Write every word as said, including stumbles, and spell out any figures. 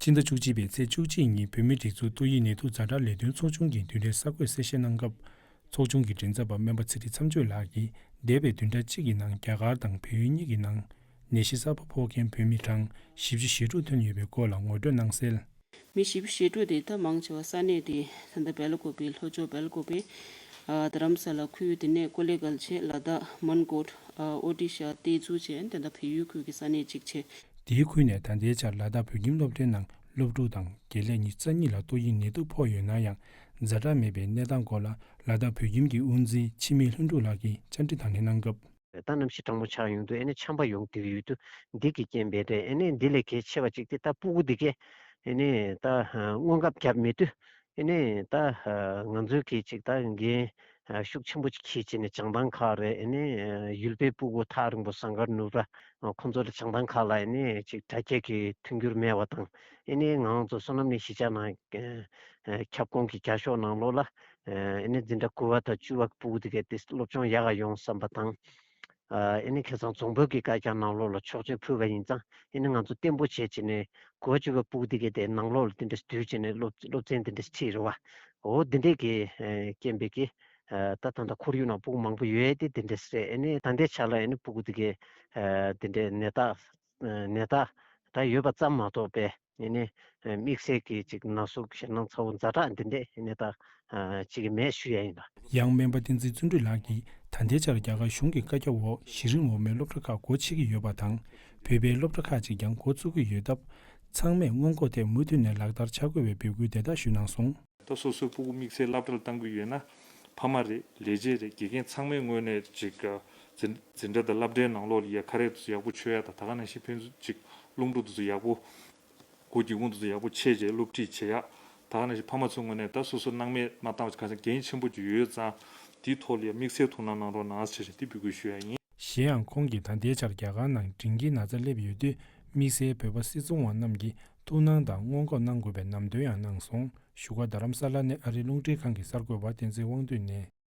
ཕྱི་ཟླ་བཅུ་གཅིག་པའི་ཚེས་བཅུ་གཅིག་ཉིན་བོད་མིའི་སྒྲིག་འཛུགས་ཏོག་དབྱིབས་ནད་དུག་ཛ་དྲག་ལས་དོན་ཚོགས་ཆུང་གི་བདུན་ཕྲག་གསར་འགོད་གསལ་བཤད་གནང་སྐབས། ཚོགས་ཆུང་གི་མགྲིན་ཚབ་པ་སྨན་པ་ཚེ་རིང་མཚམས་གཅོད་ལགས་ཀྱིས། འདས་པའི་བདུན་ཕྲག་གཅིག་གི་ནང་རྒྱ་གར་དང་བལ་ཡུལ་གཉིས་ཀྱི་ནང་ནད་གཞི་གསར་པ་ཕོག་མཁན་བོད་མི་གྲངས་བཞི་བཅུ་ཞེ་དྲུག་ཐོན་ཡོད་པའི་སྐོར་ལ་ངོ་སྤྲོད་གནང་གསལ། མི་བཞི་བཅུ་ཞེ་དྲུག་དེ་ད་མང་ཆེ་བ་ས་གནས་དེ་ད་ལྟ་སྦེལ་ཀོབ་པི། ལྷོ་ཕྱོགས་སྦེལ་ཀོབ་པི། ཨ། རྡ་རམ་ས་ལ་ཁུལ། དེ་ནས་ཀོ་ལེ་གལ་བྱས། ལ་དྭགས་མོན་གྷོ། ཨ། ཨོ་ཌི་ཤ། ཏེ་ཛུ་བྱས། དེ་ད་བལ་ཡུལ་ཁུལ་གྱི་ས་གནས་གཅིག་བྱས། དེའི་ཁུལ་ནས་ད་ལྟའི་ཆར་ལ་དྭགས་བོད་ཁྱིམ་སློབ་གྲྭའི་ནང་སློབ་ཕྲུག་དང་དགེ་ལས་ཉི་ཤུ་རྩ་གཉིས་ལ་ཏོག་དབྱིབས་ནད་དུག་ཕོག་ཡོད་ན་ཡང་། ཛ་དྲག་མེད་པའི་གནས་སྟངས་སྐོར་ལ་ལ་དྭགས་བོད་ཁྱིམ་གྱི་དབུ་འཛིན་འཆི་མེད་ལྷུན་གྲུབ་ལགས་ཀྱིས་བཅར་འདྲི་དང་ལེན་གནང་སྐབས། ད་གནམ་གཤིས་གྲང་མོ་ཆགས་ཡོང་དུས་ཨ་ནི་ཆམ་པ་ཡོང་བསྡད་ཡོད་དུས། འདི་གི་རྐྱེན་པས་རེད། ཨ་ནི་འདི་ལས་གལ་ཆེ་བ་ཅིག་དེ་ད་སྤུ་གུ་འདི་གས་ཨ་ནི་ད་སྔོན་ཁབ་བརྒྱབ་མེད་དུས། ཨ་ནི་ད་ང་ཚོའི་གི་ཅིག་ད་འགན་ཤུགས་ཆེན་པོ་ཅིག་འཁྱེར་བྱས་ནས་བྱང་ཐང་ཁག་རེད། ཨ་ནི་ཡུལ་པའི་སྤུ་གུ་ཐག་རིང་པོ་ཟངས་དཀར་ནུབ་ར་ཁོང་ཚོ་ལ་བྱང་ཐང་ཁག་ལ་ཨ་ནི་ཅིག་དྲ་རྒྱ་གི་མཐུན་འགྱུར་མེད་པ་དང་། ཨ་ནི་ང་ཚོ་བསོད་ནམས་གླིང་གཞིས་ཆགས་ནང་ཁྱབ་ཁོངས་ཀྱི་བརྒྱ་ཤོག་ནང་ལོགས་ལ་ཨ་ནི་འཛིན་གྲྭ་དགུ་པ་དང་བཅུ་པ་སྤུ་གུ་དེ་གས་དེ་སློབ་སྦྱོང་ཡག་ག་ཡོང་བསམ་པ་དང་། ཨ་ནི་ཁ་སང་རྫོང་དཔོན་གྱི་བཀའ་རྒྱ་ནང་ལོགས་ལ་ཆོག་མཆན་ཕུལ་བ་ཡིན་ཙང་། ཨ་ནི་ང་ཚོ་བརྟན་པོ་བྱས་བྱས་ནས་དགུ་པ་བཅུ་པ་སྤུ་གུ་དེ་གས་དེ་ནང་ལོགས་ལ་དེ་འདྲ་བསྡུས་བྱས་ནས་སློབ་སློབ་ཚན་དེ་འདྲ་ཁྲིད་རེད་བ། འོ་དེ་འདྲས་ཀྱི་རྐྱེན་པས་ཀྱི་ད་ད་ལྟ་ཁོར་ཡུག་ནང་སྤུ་གུ་མང་པོ་ཡོད་དེ་དེ་འདྲས་རེད། ཨ་ནི་ད་ལྟའི་ཆ་ལ་ཨ་ནི་སྤུ་གུ་དེ་གས་དེ་འདྲས་ནད་རྟགས་ནད་རྟགས་ད་ཡོད་པ་ཙམ་མ་གཏོགས་པས། ཨ་ནི་དམིགས་བསལ་གྱི་ཅིག་ན་ཟུག་ཞེད་སྣང་ཚ་བོ་ཛ་དྲག་འདི་འདྲས་ཨ་ནི་ད་ཅིག་མེད་ཞུ་ཡ་ཡིན་ལ། ཡང་སྨན་པ་བསྟན་འཛིན་བརྩོན་འགྲུས་ལགས་ཀྱིས་ད་ལྟའི་ཆར་རྒྱ་གར་གཞུང་གི་བཀའ་རྒྱ་འོག་གཞི་རིམ་འོག་མའི་སློབ་གྲྭ་ཁག་སྒོ་ཕྱེ་གི་ཡོད་པ་དང་། བོད་པའི་སློབ་གྲྭ་ཁག་ཅིག་ཀྱང་འགོ་བཙུགས་ཀྱི་ཡོད་སྟབས། ཚང་མས་སྔོན་འགོག་ཐད་མུ་མཐུད་ནས་ལག་བསྟར་བྱ་དགོས་པའི་འབོད་སྐུལ་དེ་ལྟར་ཞུས་གནང་སོང་། ད་སོ་སོའི་སྤུ་གུ་དམིགས་བསལ་སློབ་གྲྭར་བཏང་གི་ཡོད་ན། ཕ་མ་རེད། ལས་བྱེད་རེད། དགེ་རྒན་ཚང་མའི་ངོས་ནས་ཅིག་འཛིན་འཛིན་གྲྭ་དང་སློབ་གྲྭའི་ནང་ལོགས་ལ་ཡ་ཁ་རས་དེ་ཚོ་ཡག་པོ་མཆོད་ཡ་དང་། ད་ག་ནང་བཞིན་ཕན་ཚུན་ཅིག་རླུང་འཕྲོ་དེ་ཚོ་ཡག་པོ། སྒོ་སྒྱིད་ཁུང་དེ་ཚོ་ཡག་པོ་ཕྱེ་རྗེས་སློབ་ཁྲིད་བྱེད་ཡ། ད་ག་ནང་བཞིན་ཕ་མ་ཚོའི་ངོས་ནས་ད་སོ་སོ་སྣང་མེད་མ་བཏང་བ། ཁ་སང་འགན་ཆེན་པོ་ཅིག་ཡོད་ཙང་། དེའི་ཐོག་ལ་ཡ་དམིགས་བསལ་ཐུགས་སྣང་གནང་རོགས་གནང་ཟེར་བཞིན་དེ་འབོད་སྐུལ་ཞུ་ཡ་ཡིན། གཞན་ཡང་ཁོང་གིས་ད་ལྟའི་ཆར་རྒྱ་གར་ནང་འབྲིང་གི་ན་ཚ་སླེབས་ཡོད་དུས། དམིགས་བསལ་བོད་པ་སིལ་ཚོང་བ་རྣམས་ཀྱིས་ཐུགས་སྣང་དང་སྔོན་འགོག་གནང་དགོས་པའི་ལམ་སྟོན་ཡང་གནང་སོང་། བཞུགས་སྒར་རྡ་རམ་ས་ལ་ནས་ཨ་རིའི་རླུང་འཕྲིན་ཁང་གི་གསར་འགོད་པ་བསྟན་འཛིན་དབང་འདུས་ནས།